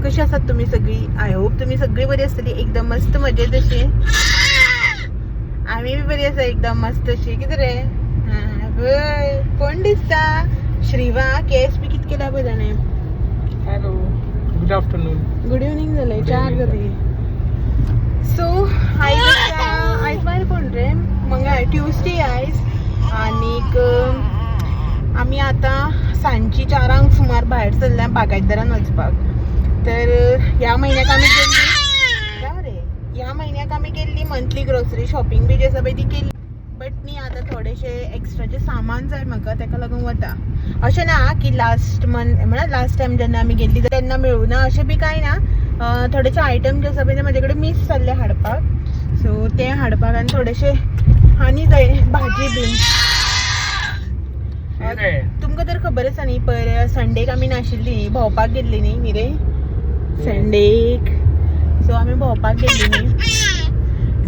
कशी आसात तुम्ही सगळी? I hope तुम्ही सगळी बरी असतली, एकदम मस्त मजेत अशी. आम्ही बी बरी आसा, एकदम मस्त अशी. कितें रे, हां कोण दिसता? श्रीवा केस बी कित केला पळय ताणें. Hello, good afternoon. Good evening जाले, 4 जाली. सो आयज आसा, आयज वार कोण रे? मंगळ, ट्युजडे आयज. आनीक आमी आतां सांजची 4 सुमार भायर सरल्या बागायतदारान वचपाक. तर ह्या म्हयन्याक आमी गेल्ली, राव रे, ह्या म्हयन्याक आमी गेल्ली मंथली ग्रोसरी शॉपिंग बी जी आसा पळय ती केली. बट न्ही आतां थोडेशे एक्स्ट्राचें सामान जाय म्हाका, ताका लागून वता. अशें ना की लास्ट मंथ म्हळ्यार लास्ट टायम जेन्ना आमी गेल्ली तेन्ना मेळूं ना अशें बी कांय ना. थोडेशे आयटम जे आसा पळय ते म्हाजे कडेन मीस जाल्ले हाडपाक, सो ते हाडपाक आनी थोडेशे आनी जाय भाजी बीन. तुमकां तर खबर आसा न्ही, पयर संडेक आमी नाशिल्ली न्ही, भोंवपाक गेल्ली न्ही. न्ही रे, संडेक सो आमी भोंवपाक गेल्ली न्ही,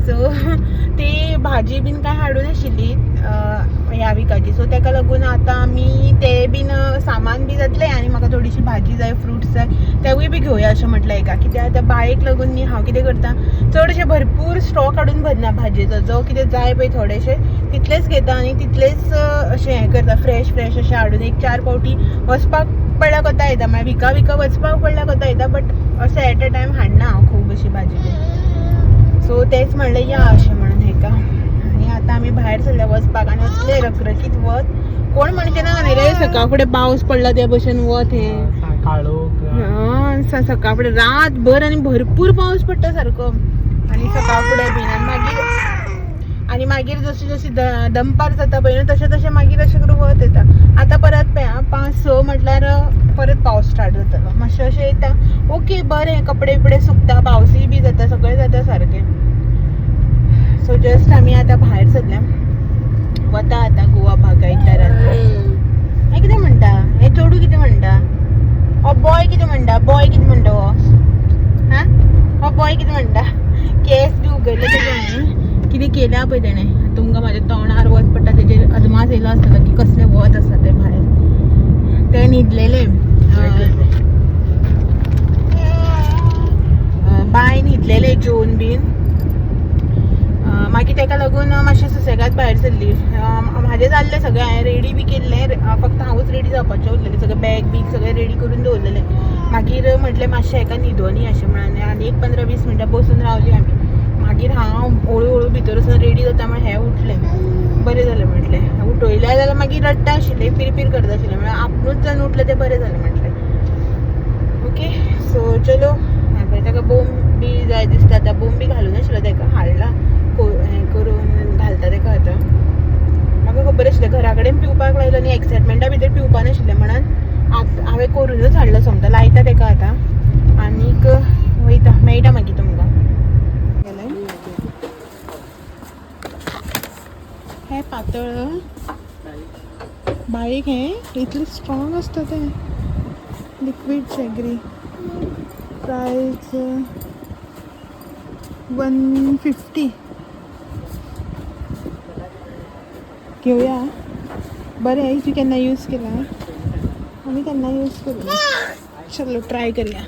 सो ती भाजी बीन कांय हाडूं नाशिल्ली ह्या विकाची. सो ताका लागून आतां आमी ते बीन सामान बी जातलें आनी म्हाका थोडीशी भाजी जाय, फ्रुट्स जाय, तेवूय बी घेवया अशें म्हटलें हेका. कित्याक आतां बायेक लागून न्ही हांव कितें करता, चडशें भरपूर स्टॉक हाडून भरना भाजयेचो. जो कितें जाय पळय थोडेशें तितलेंच घेता आनी तितलेंच अशें हें करता, फ्रेश फ्रेश अशें हाडून एक 4 फावटी वचपाक पडल्यार कोता येता, मागीर विका विका वचपाक पडल्यार कोता येता, बट अशें एट अ टायम हाडना हांव खूब अशी भाजी बी. सो तेच म्हणलें या अशें म्हणून हेका. आनी आतां आमी भायर सरल्या वचपाक आनी असलें रखरखीत वत, कोण म्हणचें ना न्ही रे, सकाळ फुडें पावस पडला त्या भशेन वत हें. काळोख. हां, सकाळ फुडें रातभर आनी भरपूर पावस पडटा सारको, आनी सकाळ फुडें बीन. आनी मागीर आनी मागीर जशी जशी दनपार जाता पळय न्हू, तशें तशें मागीर अशें करून वत येता. आतां परत पळय आं, 5-6 म्हटल्यार परत पावस स्टार्ट जातलो. मातशें अशें येता, ओके बरें, कपडे बिपडे सुकता, पावसूय बी जाता, सगळें जाता सारकें. सो जस्ट आमी आतां भायर सरल्या, वता आतां गोवा बागायतदारान. हें कितें म्हणटा? हें चेडूं कितें म्हणटा? हो बॉय कितें म्हणटा? बॉय कितें म्हणटा हो? हां, हो बॉय कितें म्हणटा? केस बी उगडले तेजे हांवें, कितें केल्या पळय तेणें. तुमकां म्हाज्या तोंडार वत पडटा तेजेर अदमास येयलो आसतलो की कसलें वत आसा तें भायर. ते न्हिदलेले, बाय न्हिदलेले जेवन बीन. मागीर तेका लागून मातशें सुसेगाद भायर सरली. म्हाजें जाल्लें सगळें, हांवें रेडी बी केल्लें, फक्त हांवूच रेडी जावपाचें उरलेलें. सगळें बॅग बीग सगळें रेडी करून दवरलेलें. मागीर म्हटलें मातशें हेका न्हिदोनी अशें म्हणून आनी एक 15-20 मिनटां बसून रावली आमी. मागीर हांव हळू हळू भितर वचून रेडी जाता म्हळ्यार हें उठलें, बरें जालें म्हटलें. उठयलें जाल्यार मागीर रडटा आशिल्लें, पिरपीर करता आशिल्लें, म्हळ्यार आपणूच जावन उठलें तें बरें जालें म्हटलें. ओके, सो चलो. पळय ताका बोम बी जाय दिसता, आतां बोम बी घालून आशिल्लो ताका, हाडला हें करून घालता ताका. आतां म्हाका खबर आशिल्लें घरा कडेन पिवपाक लायलो न्ही, एक्सायटमेंटा भितर पिवपा नाशिल्लें म्हणून आतां हांवें करूनच हाडलो, सोमता लायता ताका आतां आनीक वयता, मेळटा मागीर तुमकां. हें पातळ बारीक हें इतलें स्ट्रॉंग आसता तें लिक्वीड शेगरी. प्रायस 150. घेवया, बरें. तूं केन्ना यूज केला? आमी केन्ना यूज करूं? चलो ट्राय करया.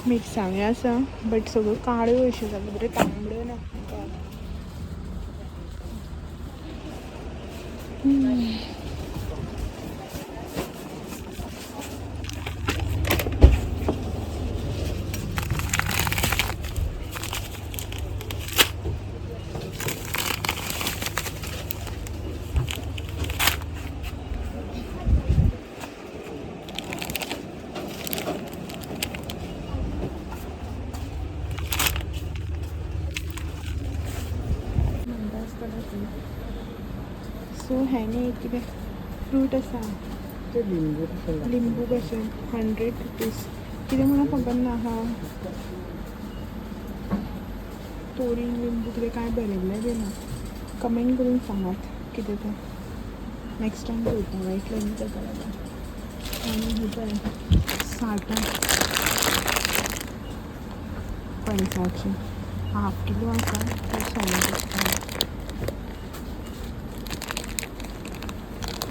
मिरसांग्यो आसा बट सगळ्यो काळ्यो अश्यो जाल्यो, बऱ्यो तांबड्यो ना. सो हें न्ही कितें फ्रूट आसा, लिंबू कशें 100 रुपीज कितें म्हणून खबर ना. हा तोरी लिंबू कितें कांय बरयल्लें बी ना, कमेंट करून सांगात कितें तें. नेक्स्ट टायम पळयता मेळटलें न्ही ताका लागून. आनी ही पळय साठां पणसाची हाफ किलो आसा तर 75,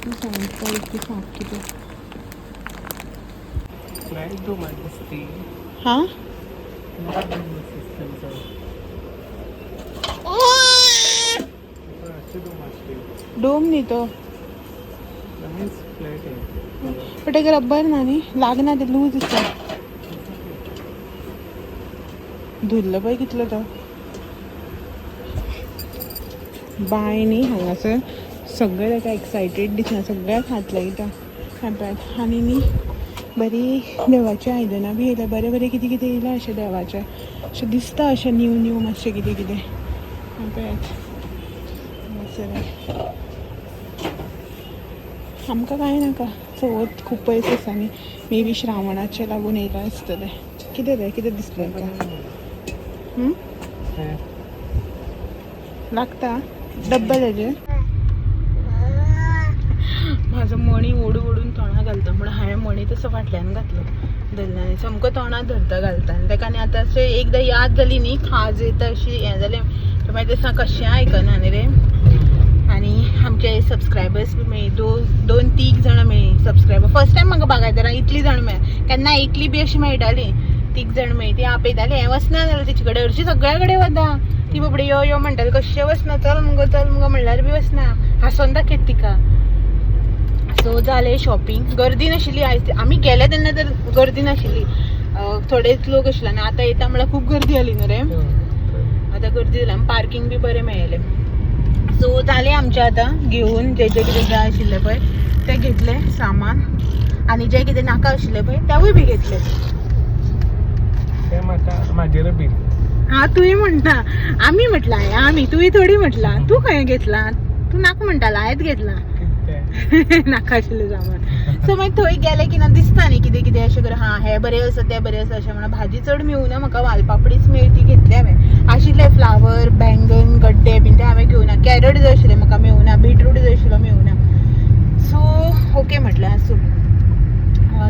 ₹275 half kilo. Flat डोम दिसती. हां. फ्लॅट डोम दिसता. अशे डोम असते. डोम न्ही तो. मीन्स फ्लॅट आहे. बट एक रब्बर ना न्ही, लागना ते, लूज आसा. धुल्लो पळय कितलो तो. बाय न्ही हांगासर सगळे ताका एक्सायटेड दिसना, सगळ्याक हात लायता. हें आनी न्ही बरी देवाची आयदनां बी येयल्या, बरें बरें कितें कितें येयलां अशें देवाचें अशें दिसता, अशें न्यू न्यू मातशें कितें कितें. हें पळयात हांगासर. आमकां कांय नाका, चवथ खूब पयस आसा न्ही. मे बी श्रावणाचे लागून येयलां आसतलें. कितें रे, कितें दिसलें तुका? हे. लागता डब्बल हेजे. म्हाजो मणी ओडू ओडून तोंडा घालता म्हणून हांवें मणी तसो फाटल्यान घातलो. धरला आनी सामको तोंडात धरता घालता आनी ताका. आनी आतां अशें एकदां याद जाली न्ही, खाज येता अशी हें जालें तर मागीर तें कशें आयकना न्ही रे. आनी आमचे सबस्क्रायबर्स बी मेळ्ळी, दोन दोन तीग जाणां मेळ्ळी सबस्क्रायबर. फर्स्ट टायम म्हाका बागायतरां इतली जाणां मेळ्ळी. केन्ना एकली बी अशी मेळटाली. तीग जाण मेळ्ळी, ती आपयताली. हें वचना जाल्यार तेचे कडेन हरशीं सगळ्या कडेन वता ती. बाबडी यो यो म्हणटाली, कशें वचना. चल मुगो, चल मुगो म्हणल्यार बी वचना, हांसोन दाखयत तिका. सो जालें शॉपिंग. गर्दी नाशिल्ली आयज. आमी गेले तेन्ना तर गर्दी नाशिल्ली, थोडेच लोक आशिल्ले. आनी आतां येता म्हणल्यार खूब गर्दी जाली न्हू रे. आतां गर्दी जाली आनी पार्किंग बी बरें मेळ्ळें. सो जालें आमचें आतां घेवन. जे जे कितें जाय आशिल्लें पळय तें घेतलें सामान आनी जें कितें नाका आशिल्लें पळय तेवूय बी घेतलें. ते म्हाका म्हाजेर बील. हा, तुवें म्हणटा आमी म्हटलां हांवें आमी, तुवें थोडी म्हटलां. तूं खंय घेतलां? तूं नाका म्हणटालो, हांवेंच घेतलां. कितें? नाका आशिल्लें सामान. सो मागीर थंय गेलें की ना दिसता न्ही कितें कितें अशें करून, हां हें बरें आसा, तें बरें आसा अशें म्हणून. भाजी चड मेळूना म्हाका, वालपापडीच मेळ्ळी, ती घेतली हांवें. आशिल्ले फ्लावर, बैंगन, गड्डे बीन, ते हांवें घेवना. कॅरट जाय आशिल्ले म्हाका, मेळूना. बिटरूट जाय आशिल्लो, मेळूना. सो ओके म्हटलें, आसूं.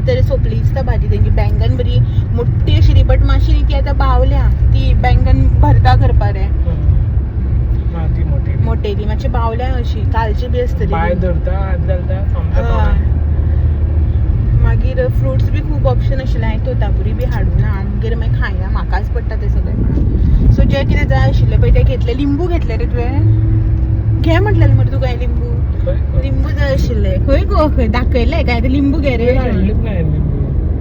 तरी सोंपली दिसता भाजी तेंची. बैंगन बरी मोठी आशिल्ली बट मातशी न्ही ती आतां बावल्या ती बैंगन भरता करपा रे. हा, ती मोठी. मोटेली मातशी बावल्या अशी, कालची बी आसतली. पाय धरता, हात घालता, सोमता हय. मागीर फ्रुट्स बी खूब ऑप्शन आशिल्ले. हांवें तोतापुरी बी हाडूं ना, आमगेर मागीर खायना, म्हाकाच पडटा तें सगळें म्हणून. सो जें कितें जाय आशिल्लें पळय तें घेतलें. लिंबू घेतलें रे तुवें? घे म्हटलेलें मरे तुका हांवें लिंबू. लिंबू जाय आशिल्ले. खंय गो, खंय दाखयलें काय ते लिंबू घे रे. लिंबू.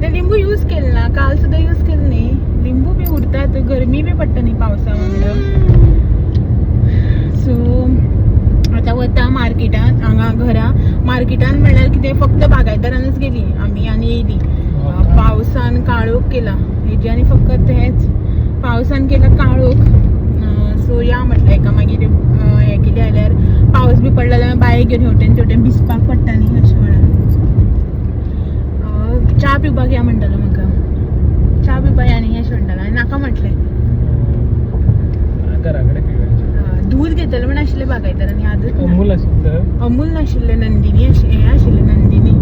ते लिंबू यूज केले ना, काल सुद्दां यूज केले न्ही. लिंबू बी उरतात, गरमी बी पडटा न्ही पावसा वांगडा. सो आतां वता मार्केटान. हांगा घरा मार्केटान म्हणल्यार कितें, फक्त बागायतरानच गेली आमी आनी येयली. पावसान काळोख केला हेजी आनी फकत हेंच पावसान केला काळोख. सो या म्हटलें एका मागीर हें केलें जाल्यार पावस बी पडला जाल्यार बायक घेवन हेवटेन तेवटेन भिजपाक पडटा न्ही अशें म्हणून. च्या पिवपाक या म्हणटालो म्हाका, च्या पिवपाक या न्ही अशें म्हणटालो. हांवें नाका म्हटलें. घरा कडेन पिवपाचें. दूद घेतलें म्हण आशिल्लें बागायतरान, यादच ना. अमूल आशिल्लें. अमूल नाशिल्लें, नंदिनी हें आशिल्लें नंदिनी.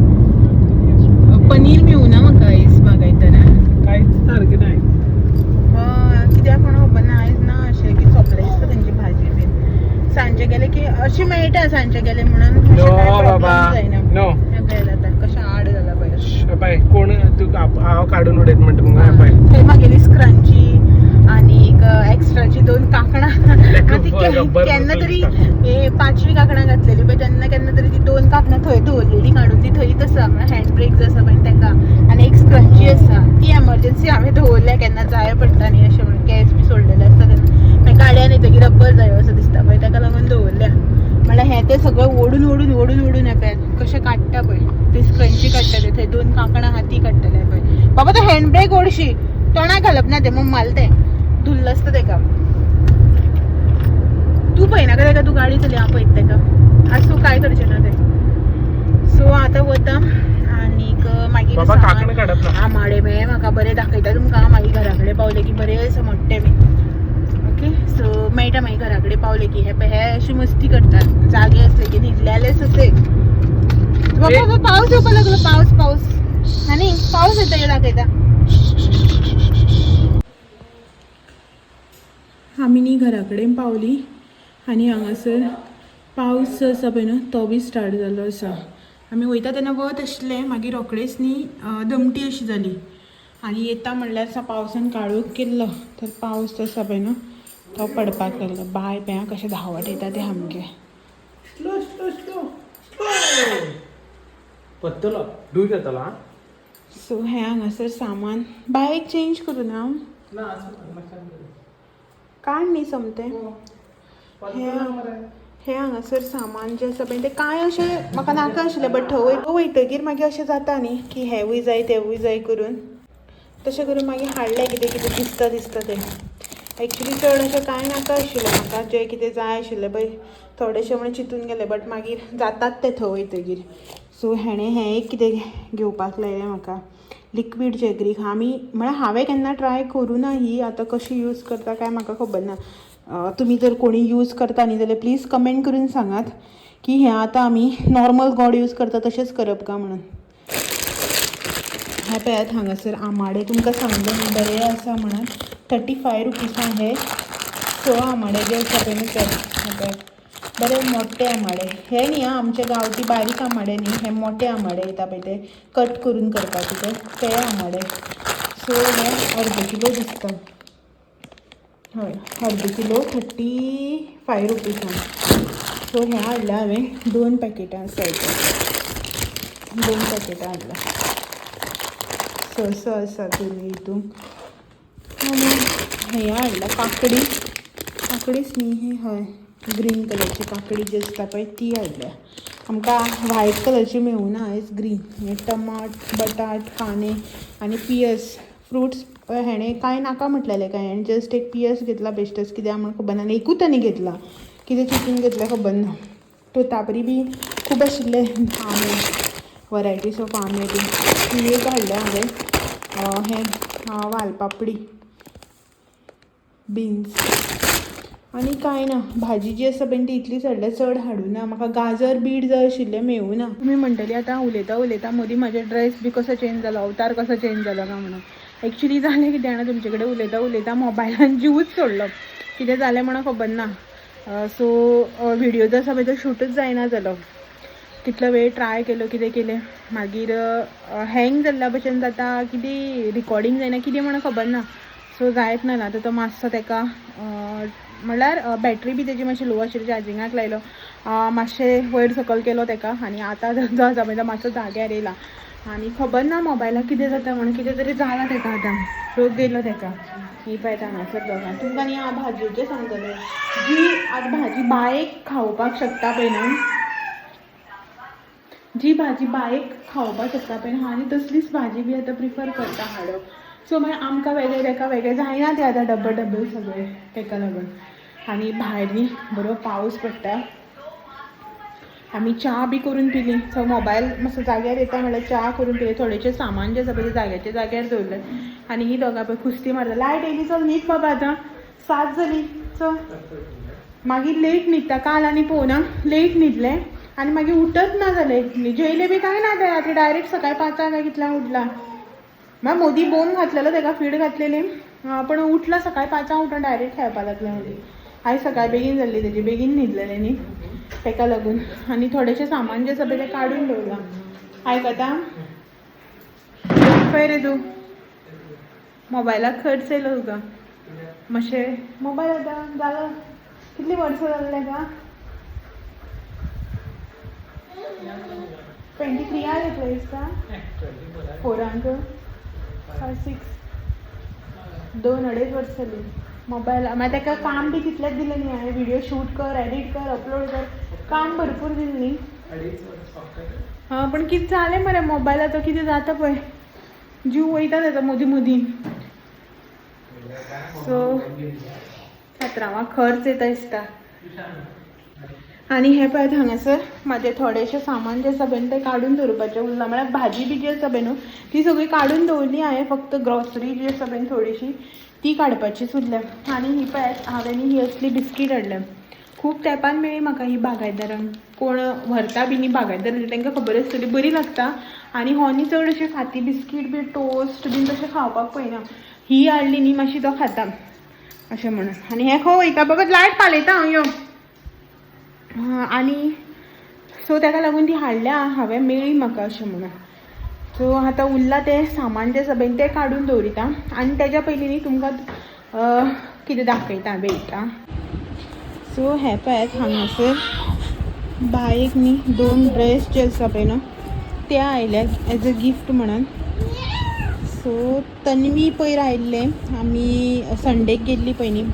पनीर मेळूना म्हाका आयज बागायतरान. कांयच सारकें ना. हय, कित्याक कोण खबर ना. आयज ना अशें की सोंपलें दिसता तेंची भाजी बीन. सांजे गेले की अशी मेळटा, सांजे गेले म्हणून अशें नो कांय बाबा. प्रॉब्लेम जायना. नो. हें पळय आतां कशें आड जाला पळय. बाय, कोण तुका हांव काडून उडयत म्हणटा मुगो पळय. थंय म्हागेली स्क्रंची आनी एक एक्स्ट्राची दोन कांकणां ती रबर केन्ना तरी दिसता. हे पांचवी कांकणां घातलेली पळय तेन्ना केन्ना तरी ती दोन कांकणां थंय दवरलेली काडून, ती थंयच आसा. म्हळ्यार हँड ब्रेक जो आसा पळय तेका. आनी एक स्क्रंची आसा, ती एमर्जन्सी हांवें दवरल्या, केन्ना जाय पडटा न्ही अशें म्हणून. केंस बी सोडलेले आसता तेन्ना मागीर गाडयान येतकीर रब्बर जायो असो दिसता पळय, तेका लागून दवरल्या. म्हळ्यार हें तें सगळें ओडून ओडून ओडून ओडून हें पळय कशें काडटा पळय. ती स्क्रंची काडटले, थंय दोन कांकणां आहा ती काडटले पळय. बाबा, तो हँड ब्रेक ओडशी, तोंडाक घालप ना तें. मम्माल तें धुल्ल आसता तेका. तूं पळयनाका तेका, तूं गाडी चलय, हांव पळयता तेका. आसूं, कांय करचें ना तें. सो आतां वता आनीक मागीर बाबा, सामान- कांकणां काडप ना. आमाडे मेळ्ळे म्हाका बरें, दाखयता तुमकां मागीर घरा कडेन पावले की. बरें आसा मोठे बी. ओके, सो मेळटा मागीर घरा कडेन पावले की. हे पळय, हे अशी मस्ती करतात जागे आसले की, न्हिदलेले सुसेग. बाबा पावस येवपाक लागलो, पावस पावस. आनी पावस येता हे दाखयता. आमी न्ही घरा कडेन पावली आनी हांगासर पावस जो आसा पळय न्हू तो बी स्टार्ट जाल्लो आसा. आमी वयता तेन्ना वत आशिल्लें, मागीर रोखडेच न्ही दमटी अशी जाली आनी येता म्हणल्यार आसा पावसान काळोख केल्लो, तर पावस जो आसा पळय न्हू तो पडपाक लागलो. बाय पळय कशें धांवत येता तें सामकें. स्लो स्लो स्लो स्लो, पत्तलो डूय जातलो. हा. सो हें हांगासर सामान बायक चेंज करूं ना? ना, आसूं, मातशें. काड न्ही सोमतें. पत्तलो मरे. हें हांगासर सामान जें आसा पळय तें कांय अशें म्हाका नाका आशिल्लें, बट थंय वयतगीर मागीर अशें जाता न्ही की हेंवूय जाय तेंवूय जाय करून, तशें करून मागीर हाडलें कितें कितें दिसता दिसता तें. एक्चुली चड अशें कांय नाका आशिल्लें म्हाका, जें कितें जाय आशिल्लें पळय थोडेशें म्हणून चिंतून गेलें, बट मागीर जातात तें थंय वयतगीर. सो हेणें हें एक कितें घेवपाक लायलें म्हाका, लिक्वीड जेगरी. आमी म्हळ्यार हांवें केन्ना ट्राय करूं ना ही, आतां कशी यूज करता काय म्हाका खबर ना. तुमी जर कोणी यूज करता न्ही जाल्यार प्लीज कमेंट करून सांगात की हें आतां आमी नॉर्मल गोड यूज करता तशेंच करप काय म्हणून. हें पळयात हांगासर आमाडे, तुमकां सांगलें न्ही बरें आसा म्हणून. 35 रुपीसां हे 6 आमाडे जे आसा पळय न्हू ते. हे पळयात, बरे मोठे आमाडे हे न्ही आं, आमचे गांवठी बारीक आमाडे न्ही, हे मोठे आमाडे येता पळय ते कट करून करपाचे ते, ते आमाडे. सो हे अर्द किलो दिसता. हय, अर्द किलो 35 रुपीसान. सो हें हाडलें हांवें, दोन पॅकेटां आसा हितून, दोन पॅकेटां हाडलां. स स आसा दोनूय हितून. आनी हें हाडलां काकडी, काकडीच न्ही ही? हय, ग्रीन कलरची काकडी जी आसता पळय ती हाडल्या. आमकां व्हायट कलरची मेळूना आयज, ग्रीन. हें टमाट, बटाट, कांदे आनी पियर्स. फ्रुट्स हेणें कांय नाका म्हटलेलें कांय, हेणें जस्ट एक पियर्स घेतला बेश्टेच, कित्याक म्हण खबर ना. आनी एकूच आनी घेतला, कितें चिंतून घेतलें खबर ना. तोतापरी बी खूब आशिल्ले आंबे, वरायटीज ऑफ आंबे बी. ही एक हाडल्या हांवें. हें वालपापडी, बिन्स आनी कांय ना. भाजी जी आसा पळय ती इतलीच हाडल्या, चड हाडूं ना. म्हाका गाजर बीट जाय आशिल्लें, मेळूं ना. तुमी म्हणटली आतां उलयता उलयता मदीं म्हाजे ड्रेस बी कसो चेंज जालो, अवतार कसो चेंज जालो काय म्हणून. एक्चुली जालें कितें जाणा, तुमचे कडेन उलयता उलयता मोबायलान जिवूच सोडलो. कितें जालें म्हणून खबर ना. सो व्हिडियो जो आसा पळय तो शूटच जायना जालो. कितलो वेळ ट्राय केलो, कितें केलें, मागीर हँग जाल्ल्या भशेन जाता, कितें रिकॉर्डिंग जायना कितें म्हणून खबर ना. सो जायत ना. आतां तो मातसो ताका म्हणल्यार बॅटरी बी तेजी मातशी लो आशिल्ली, चार्जिंगाक लायलो, मातशें वयर सकयल केलो ताका आनी आतां जो आसा पळय तो मातसो जाग्यार येयला. आनी खबर ना मोबायलाक कितें जाता म्हणून, कितें तरी जालां ताका, आतां रोग येयलो ताका. ही पळयता हांगासर दोगां. तुमकां न्ही हांव भाजयेचें सांगतलें, जी आतां भाजी बायेक खावपाक शकता पळय न्हू, जी भाजी बायेक खावपाक शकता पळय न्हू, आनी तसलीच भाजी बी आतां प्रिफर करता हाडप. सो मागीर आमकां वेगळें ताका वेगळें जायना तें आतां डबल डबल सगळें ताका लागून. आनी भायर न्ही बरो पावस पडटा. आमी च्या बी करून पिली. सो मोबायल मातसो जाग्यार येता म्हणल्यार च्या करून पिली. थोडेशें सामान जें आसा पळय तें जाग्याच्या जाग्यार दवरलें. आनी ही दोगां पळय कुस्ती मारता. लायट येयली, चल न्हीद बाबा, आतां 7 जाली, चल. मागीर लेट न्हिदता. काल आनी पळोवना लेट न्हिदलें आनी मागीर उठत ना जालें. जेयलें बी कांय ना तें, रात्री डायरेक्ट सकाळी 5 काय कितल्यांक उठला. मागीर मोदी बोन घातलेलो ताका, फीड घातलेली, पण उठला सकाळी 5 उठून डायरेक्ट खेळपाक लागलें. मदीं आयज सकाळी बेगीन जाल्ली तेजी, बेगीन न्हिदलेलें न्ही ताका लागून. आनी थोडेशें सामान जें आसा पळय तें काडून दवरलां. आयकता खंय रे तूं? मोबायलाक खर्च येयलो तुका मातशें. मोबायल आतां जालो कितलीं वर्सां जालीं ताका? 23 घेतलो दिसता, 4 5 6, 2-2.5 वर्सां जालीं मोबायल. मागीर ताका काम बी तितलेंच दिलें न्ही हांवें, व्हिडियो शूट कर, एडिट कर, अपलोड कर, काम भरपूर दिलें न्ही. अडीच वर्स फक्त. हां, पण कितें जालें मरे मोबायलाचो, कितें जाता पळय, जीव वयता तेजो मदीं मदीं. सो फातरावां खर्च येता दिसता. आनी हें पळयात हांगासर म्हाजें थोडेशें सामान जें आसा पळय न्हू तें काडून दवरपाचें उरलां. म्हळ्यार भाजी बी जी आसा पळय न्हू ती सगळी काडून दवरली हांवें, फक्त ग्रॉसरी जी आसा पळय न्हू थोडीशी ती काडपाचीच उरल्या. आनी ही पळयात हांवें ही असली बिस्कीट हाडल्या, खूब तेंपान मेळ्ळी म्हाका ही बागायतदारांक. कोण व्हरता बी न्ही बागायतदार तांकां खबर आसतली, बरी लागता. आनी हो न्ही चड अशें फाती बिस्कीट बी टोस्ट बीन तशें खावपाक पळयना. ही हाडली न्ही मातशी तो खाता अशें म्हणून. आनी हें खंय वयता बाबा, लायट पालयता हांव यो. आनी सो ताका लागून ती हाडल्या हांवें, मेळ्ळी म्हाका अशें म्हणून. सो आतां उरलां तें सामान जें आसा पळय तें काडून दवरिता आनी तेज्या पयलीं न्ही तुमकां कितें दाखयता, वेट आं. सो हें पळयात, हांगासर बायक न्ही दोन ड्रेस जे आसा पळय न्हू ते आयल्या एज अ गिफ्ट म्हणून. सो तन्वी पयर आयिल्लें, आमी संडेक गेल्ली पळय न्ही,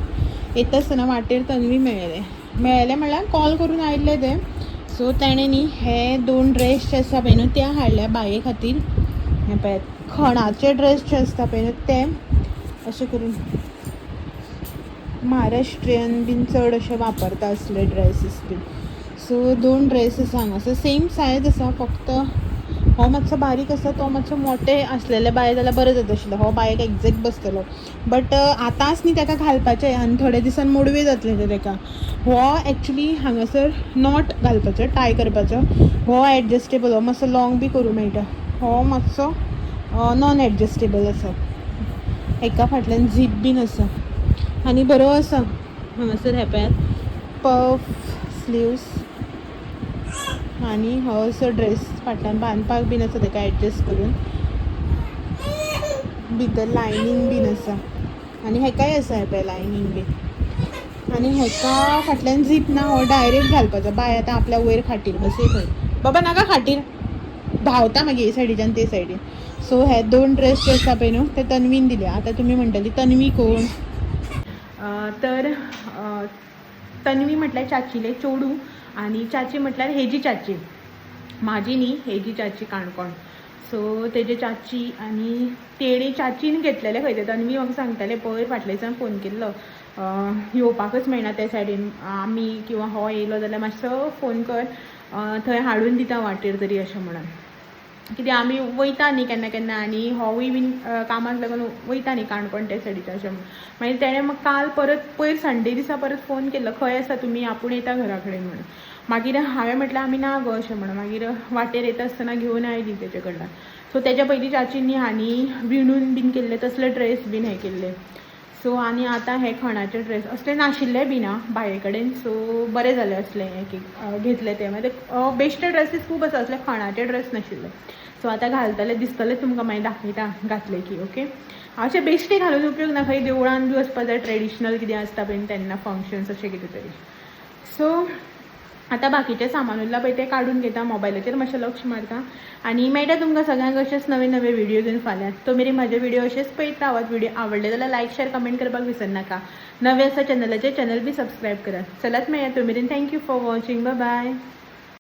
येता आसतना वाटेर तन्वी मेळ्ळें. मेळ्ळें म्हणल्यार कॉल करून आयिल्लें तें. सो तेणें न्ही हे दोन ड्रेस जे आसा पळय न्हू ते हाडल्या बाये खातीर. हें पळयात, खणाचे ड्रेस जे आसता पळय न्हू ते अशें करून महाराष्ट्रीयन बीन चड अशें वापरता असले ड्रेसीस बीन. सो दोन ड्रेस आसा हांगासर, सेम सायज आसा, फक्त हो मातसो बारीक आसा, तो मातसो मोटे आसलेले बाय जाल्यार बरें जाता आशिल्लें. हो बायक एग्जॅक्ट बसतलो, बट आतांच न्ही ताका घालपाचें आनी थोड्या दिसान मोडवे जातलें तें ताका. हो एक्चुली हांगासर not घालपाचो, टाय करपाचो. हो एडजस्टेबल, हो मातसो लॉंग बी करूं मेळटा. हो मातसो नॉन एडजस्टेबल आसा. हेका फाटल्यान झीप बीन आसा आनी बरो आसा. हांगासर हें पळयात, पफ स्लिव्स आनी हो असो ड्रेस फाटल्यान बांदपाक बीन आसा ताका एडजस्ट करून. भितर लायनींग बीन आसा आनी हेकाय आसा हें पळय लायनींग बीन. आनी हेका फाटल्यान झीप ना, हो डायरेक्ट घालपाचो. बाय आतां आपल्या वयर खाटीर बसय खंय बाबा, नाका खाटीर धांवता मागीर हे सायडीच्यान ते सायडीन. सो हे दोन ड्रेस जे आसा पळय न्हू ते तन्वीन दिले. आतां तुमी म्हणटली तन्वी कोण? तर तन्वी म्हटल्यार चाचीले चेडूं आनी चाची म्हटल्यार हेजी चाची, म्हाजी न्ही, हेजी चाची काणकोण. सो तेजे चाची आनी तेणी चाचीन घेतलेले खंय ते. तन्वी म्हाका सांगताले पयर फाटल्या दिसान फोन केल्लो, येवपाकच मेळना ते सायडीन आमी, किंवां हो येयलो जाल्यार मातसो फोन कर, थंय हाडून दिता वाटेर तरी अशें म्हणून. कित्याक आमी वयता न्ही केन्ना केन्ना आनी होवूय बीन कामाक लागून वयता न्ही काणकोण ते सायडीच्यान अशें म्हणून. मागीर तेणें म्हाका काल परत पयर संडे दिसा परत फोन केल्लो, खंय आसा तुमी, आपूण येता घरा कडेन म्हणून. मागीर हांवें म्हटलें आमी ना गो अशें म्हणून. मागीर वाटेर येता आसतना घेवन आयली तेजे कडल्यान. सो तेज्या पयलीं चाचीन न्ही हांणी विणून बीन केल्ले तसले ड्रेस बीन हें केल्ले. सो आनी आतां हे खणाचे ड्रेस असले नाशिल्ले बीन आं बाये कडेन. सो बरें जालें असले एक एक घेतले ते. मागीर बेश्टे ड्रेसीस खूब आसा, असले खणाचे ड्रेस नाशिल्ले. सो आतां घालतले, दिसतले तुमकां, मागीर दाखयता घातले की. ओके, अशे बेश्टे घालून उपयोग ना, खंय देवळान बी वचपा जाय, ट्रेडिशनल कितें आसता पळय तेन्ना फंक्शन्स अशें कितें तरी. सो आतां बाकीचें सामान उरलां पळय तें काडून घेता, मोबायलाचेर मातशें लक्ष मारता आनी मेळटा तुमकां सगळ्यांक अशेंच नवे नवे व्हिडियो घेवन फाल्यां. तो मेरेन म्हाजे व्हिडियो अशेंच पळयत रावात. व्हिडियो आवडले जाल्यार लायक, शेअर, कमेंट करपाक विसरनाका. नवे आसा चॅनलाचेर, चॅनल बी सबस्क्रायब करात. चलात मेळया, तो मेरेन thank you for watching, bye bye.